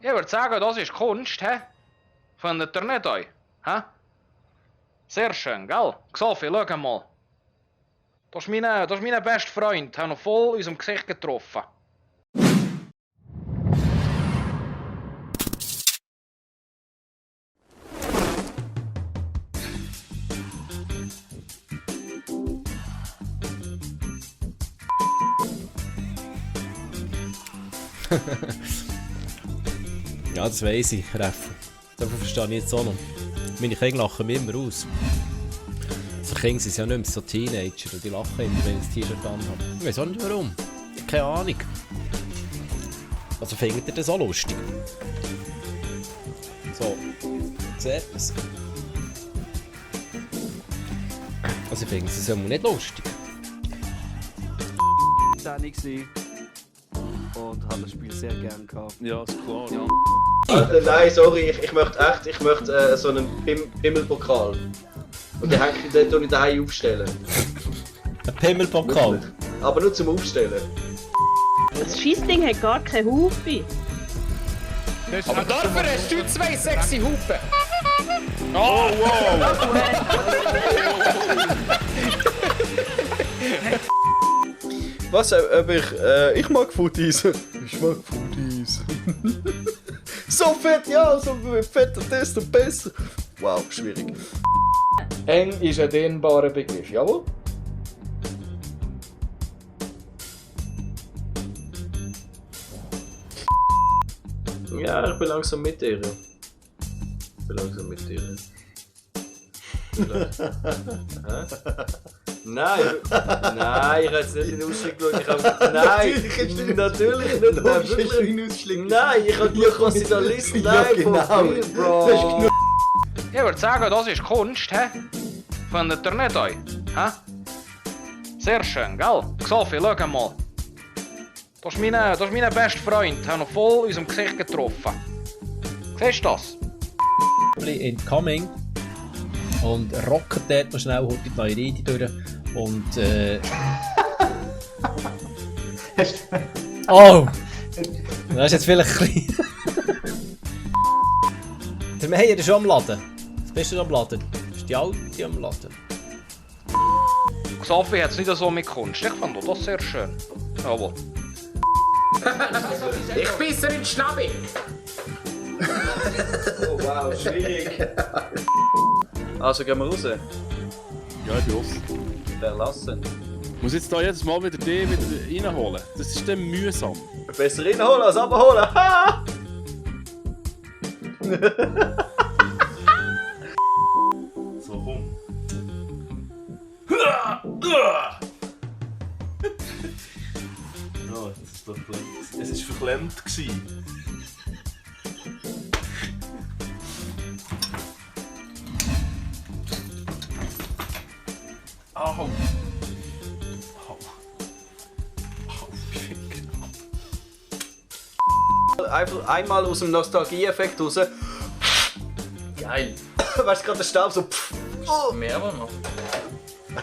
Ich würde sagen, das ist Kunst, hä? Findet ihr nicht euch? Hä? Sehr schön, gell? Xavi, schau mal. Das ist mein bester Freund. Haben noch voll unserem Gesicht getroffen. Ja, das weiss ich, Reffen. Dafür verstehe ich jetzt auch noch. Meine Kinder lachen mich immer aus. Also Kinder sind ja nicht mehr so Teenager und die lachen immer, wenn ich das T-Shirt anhabe. Ich weiss auch nicht warum. Keine Ahnung. Also findet ihr das auch lustig? So, seht ihr es? Also ich finde es immer nicht lustig. Und habe das Spiel sehr gern gehabt. Ja, ist klar. Ja. Nein, sorry, ich möchte so einen Pimmelpokal. Und den tue ich daheim aufstellen. Ein Pimmelpokal? Aber nur zum Aufstellen. Das Scheissding hat gar keine Hufe. Aber dafür hast du 2 sexy Hupen. Oh, wow! Was? Ich mag Foodies. Ich mag Foodies. So fett, ja, so fetter, desto besser. Wow, schwierig. Eng ist ein dehnbarer Begriff, jawohl? Ja, ich bin langsam mit dir. Nein, ich habe jetzt nicht in den Ausschlag geschaut. Nein, natürlich nicht. Nein, ich habe geschaut, was sie da liest. Nein, genau. Bro. Ich würde sagen, das ist Kunst, hä? Findet ihr nicht euch? Hä? Sehr schön, gell? Xavi, schau mal. Das ist mein bester Freund. Haben noch voll unserem Gesicht getroffen. Siehst du das? Incoming. Und rocket dort noch schnell heute die neue Reide durch. Und oh! Das ist jetzt vielleicht ein bisschen... Der Meier ist schon am Laden. Was bist du am Laden? Ist die Alte am Laden? Xavi hat es nicht so mit Kunst. Ich fand das sehr schön. Jawohl. Ich bisse in den Schnabel. Oh wow, schwierig. Also gehen wir raus. Ja, ich bin offen. Verlassen. Muss jetzt da jedes Mal wieder den wieder reinholen? Das ist dann mühsam. Besser reinholen als abholen. Ha! So, komm. Ja, das ist doch verklemmt. Es ist verklemmt gewesen. Au! Einfach einmal aus dem Nostalgie-Effekt raus. Geil. Weißt du, gerade der Staub so. Oh. Mehr aber noch.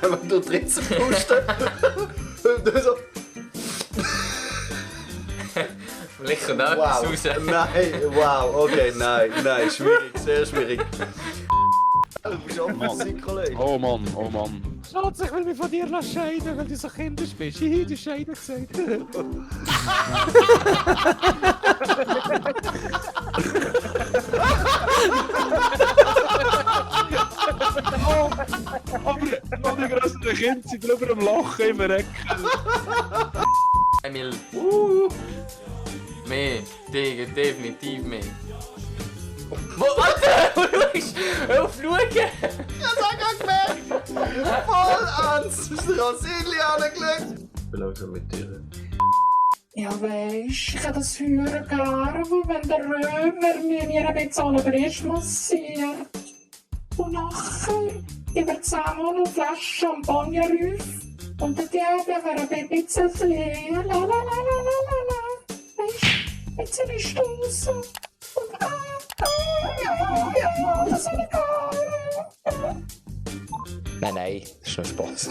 Einmal durch die Ritze pusten. Und dann so. Vielleicht kommt auch Wow. etwas raus. Nein, wow, okay, nein, schwierig, sehr schwierig. Du bist auch Musik, Kollege. Oh Mann, oh Mann. Schatz, ich will mich von dir scheiden, weil du so kindisch bist. Ich habe scheiden gesagt. Aber die größten Kinder sind drüber am Lachen im Recken. Emil. Mehr. Definitiv mehr. Alter! Hör auf schauen! Das hat er gemerkt! Voll ans Rosili angelegt! Ich bin langsam mit dir. Ja, weisst, ich kann das hören gerne, wenn der Römer mir ein bisschen an den Brust massiert. Und nachher über zusammen eine Flasche Champagner rauf. Und der Diabel wäre ein bisschen leer. La la la la la la la. Weisst, jetzt soll ich stoßen. Und ja, das soll ich gar. Nein, das ist nur Spaß.